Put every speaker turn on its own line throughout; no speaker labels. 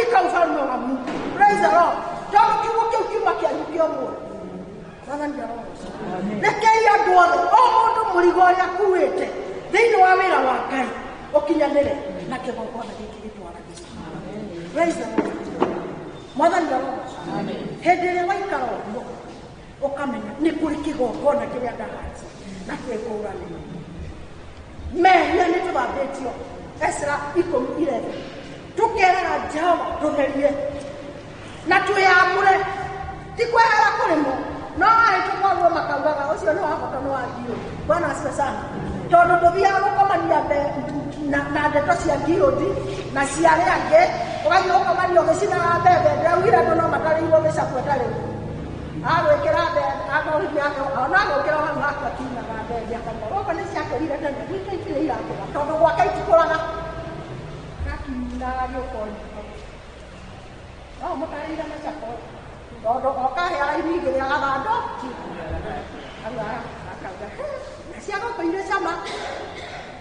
Katika ufalme wa Mungu. Praise the Lord. Tondũ kiugo kĩu kiuma kĩanyu kĩa ũmũthĩ. Mwathani arogocwo. Rekei andũ othe, o mũndũ mũrigo ũrĩa akuĩte thĩinĩ wa wĩra wa Ngai ũkinyanĩre na kĩgongona gĩkĩ gĩtwaragĩre. Praise the Lord. Mwathani arogocwo. Hĩndĩ ĩrĩa waikara ũguo ũkamenya nĩ kũrĩ kĩgongona kĩrĩa ndahanjia na twĩkũranĩra. Mehia nĩ tũthambĩtio. Ezra 10:11. Tũkeraga Jehova tũtherie na twĩamũre, ti kwehera kũrĩmo no ahĩtũkwo makaugaga ũcio nĩ wa bata nĩ wa ngiũndi. Bwana asifiwe sana. Tondũ ndũthiaga gũkomania na ndeto cia ngiũndi na cia arĩa angĩ, ũgathiĩ gũkomania ũgĩcinaga mbembe. Ndĩraugire andũ no matarĩirwo mĩcakwe ta rĩu agwĩkĩra mbembe agohithia ona agũkĩra hau haku akiunaga mbembe akauga gũkũ nĩ ciakũrire tene, gwitũ itirĩ irakũra tondũ gwake itikũraga, gakiunaga gĩũka riko no mũtarĩire mĩcakwe tondũ okahe araini igĩrĩ agathando akauga na cia gũkũ irĩ cama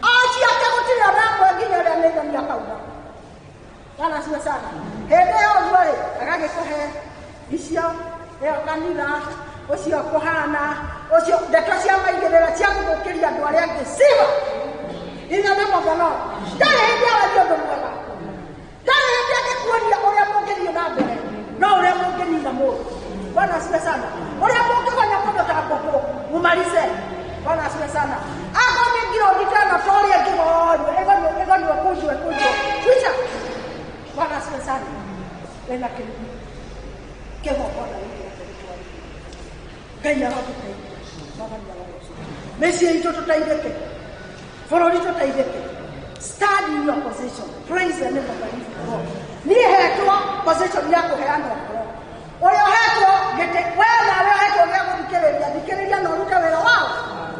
o ciake gũtirĩ ona ĩmwe nginya ũrĩa mĩthoni akauga. Bwana asifiwe sana. Hĩndĩ ĩyo ũguo rĩ agagĩkũhe icio ĩyo kanitha ũcio kũhana ũcio ndeto cia maigĩrĩra cia gũthũkĩria andũ arĩa angĩ siwa. In the name of the Lord. Ndarĩ hĩndĩ aragia ũndũ mwega, ndarĩ hĩndĩ angĩkuonia ũrĩa mũngĩthiĩ na mbere no ũrĩa mũngĩnina mũndũ. Bwana asifiwe sana. Ũrĩa mũngĩgonya mũndũ ta ngũkũ mumalize. Bwana asifiwe sana. Akorwo nĩ ngirondi ta ĩno ta ũrĩa ĩngĩgonywo ĩgonywo ĩgonywo ĩkũnjwo ĩkũnjwo kwica. Bwana asifiwe sana. Wĩna kĩrumi kĩgongona gĩkĩ gĩtwarithia. Ngai arotũteithia. Mwathani arogocwo. Mĩciĩ itũ tũteithĩke, bũrũri tũteithĩke. Stand in your position. Praise the name of the living God. Niĩ hetwo position ya kũheana ũhoro. Ũrĩa ũhetwo gĩtĩ, we nawe ũhetwo gĩa gũthikĩrĩria, thikĩrĩria na ũrute wĩra wao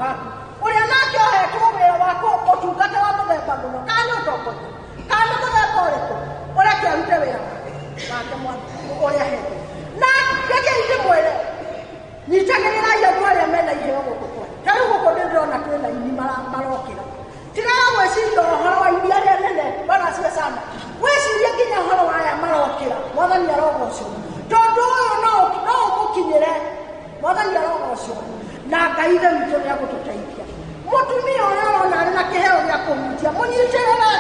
waku. Ũrĩa nake ũhetwo wĩra wa ũtungata wa mũthemba mũno, kana nĩ ũtongoria, kana nĩ mũthemba ũrĩkũ, ũreke arute wĩra wake wake ũrĩa ahetwo. Na rekei ndĩmwĩre, nyitagĩrĩrai andũ arĩa mena iheo gũkũ kwanyu. Ta rĩu gũkũ ndĩrona kwĩna ini marokĩra. Tigaga gwĩciria ũhoro wa ini arĩa nene. Bwana asifiwe sana. Wĩcirie nginya ũhoro wa aya marokĩra. Mwathani arogocwo. Tondũ ũyũ no ũmũkinyĩre. Mwathani arogocwo. Na Ngai ithe witũ nĩ agũtũteithia. Mũtumia ũrĩa ũrona arĩ na kĩheo gĩa kũhunjia, mũnyitĩrĩre.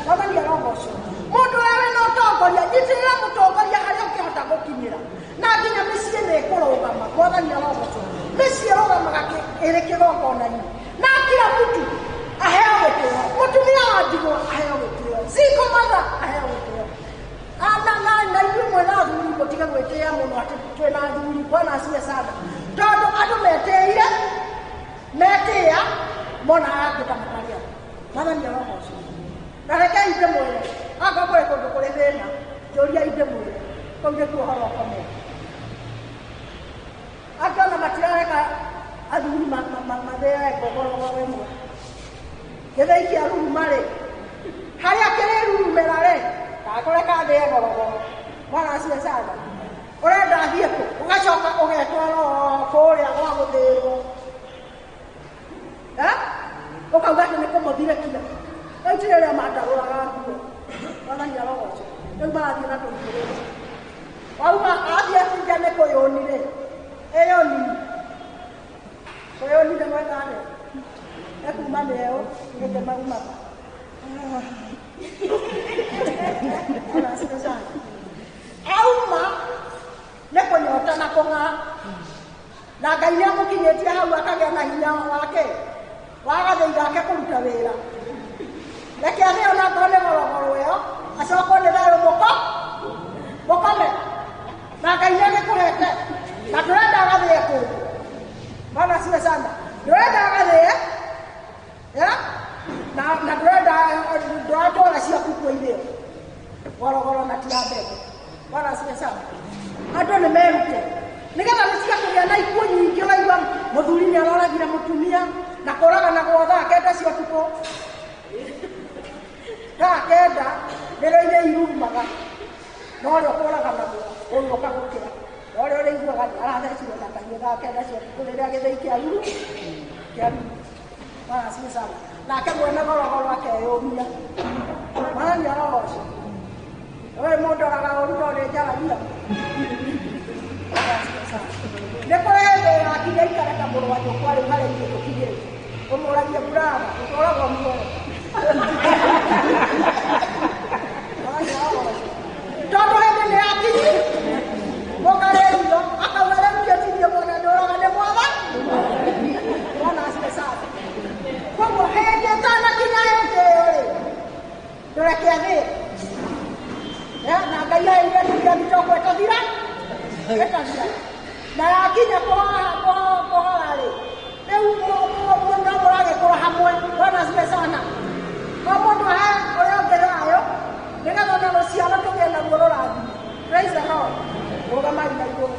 Mwathani arogocwo. Mũndũ ũrĩa wĩna ũtongoria, nyitĩrĩra mũtongoria harĩa ũngĩhota gũkinyĩra. Na nginya mĩciĩ nĩ ĩkũrũgama. Mwathani arogocwo. Mĩciĩ ĩrũgamaga ĩrĩ kĩgongona-inĩ. Na kila mtu aheo gĩtĩo. Mũtumia wa ndigwa aheo gĩtĩo. Single mother aheo gĩtĩo. Na inyuĩ mwĩna athuri mũtige gwĩtĩĩa mũno atĩ twĩna athuri. Bwana asifiwe sana. Tondũ andũ metĩĩire, metĩĩa monaga angĩ ta matarĩ andũ. Mwathani arogocwo. Na rekei ndĩmwĩre, akorwo kũrĩ kũndũ kũrĩ thĩna, njũriai ndĩmwĩre, kũu nĩkuo ũhoro ũkomete. Angĩ ona matirareka athuri mathĩage ngogorogoro ĩmwe. Gĩthĩi kĩa ruruma rĩ, harĩa kĩrĩrurumĩra rĩ, ndakũreka thĩe gorogoro. Bwana asifiwe sana. Ũrenda athiĩ kũ? Ũgacoka ũgetwara kũrĩa gwa gũthĩrwo. Ũkauga atĩ nĩ kũmũthirĩkia. Rĩu ti rĩrĩa mandarũraga nguo. Mwathani arogocwo. Rĩu marathiĩ na tũitũrĩro. Wauma athiĩ acunja nĩ kũyũni rĩ, ĩyũni. Kũyũni nĩ mwega rĩ. Ĩkuma mĩeũ ĩkĩmagumaga. Bwana asifiwe sana. Auma nĩ kũnyota na kũng'aa. Na Ngai nĩ amũkinyĩtie hau akagĩa na hinya wake wa gathĩi gake kũruta wĩra. Reke athĩo na ngoro nĩ gorogoro ĩyo, acokwo nĩ thayũ mũko mũkome. Na Ngai nĩ agĩkũhete na ndũrenda agathĩe kũndũ. Bwana asifiwe sana. Ndũrenda agathĩe na ndũrenda ndũratwara ciaku kuo ithĩo gorogoro na ti ya mbembe. Bwana asifiwe sana. Andũ nĩ merute nĩgetha mĩciĩ kũgĩa na ikuũ nyingĩ. Ũraigua mũthuri nĩ aroragire mũtumia na kũragana gwa thaa 9 cia ũtukũ. Thaa 9 nĩrĩo iria irumaga, no ũrĩa ũkũraganagwo ũrĩa ũkagũkĩra, no ũrĩa ũrĩiguaga arathecirwo na kahiũ thaa 9 cia ũtukũ rĩrĩa gĩthĩi kĩa ruru kĩa ruru. Bwana asifiwe sana. Nake mwene gorogoro akeyũmia. Mwathani arogocwo. We mũndũ araga Mariamu. Nĩ kũrĩ hĩndĩ ĩgakinya ikare ta mũrũ wa nyũkwa rĩu harĩa ithuĩ tũkinyĩte. Ũmũragie mburara, ũtũragwo muoyo. Tondũ hĩndĩ nĩ yakinyire, mũkarĩrio, akauga rĩu ndiĩtirie mwana ndũraga nĩ mwatha. Bwana asifiwe sana. Koguo hĩndĩ ĩtanakinya hĩndĩ ĩyo rĩ, ndũreke athĩe. Na Ngai aheire dunia mitoko ĩtathira, ĩtathira. Na yakinya kũhora rĩ, rĩu no mũragĩkũra hamwe. Bwana asifiwe sana. O mũndũ ahe ũrĩa ũngĩ thayũ, nĩgetha ona rũciaro tũgĩe naruo rũrathime. Praise the Lord. Rũgamai na igũrũ.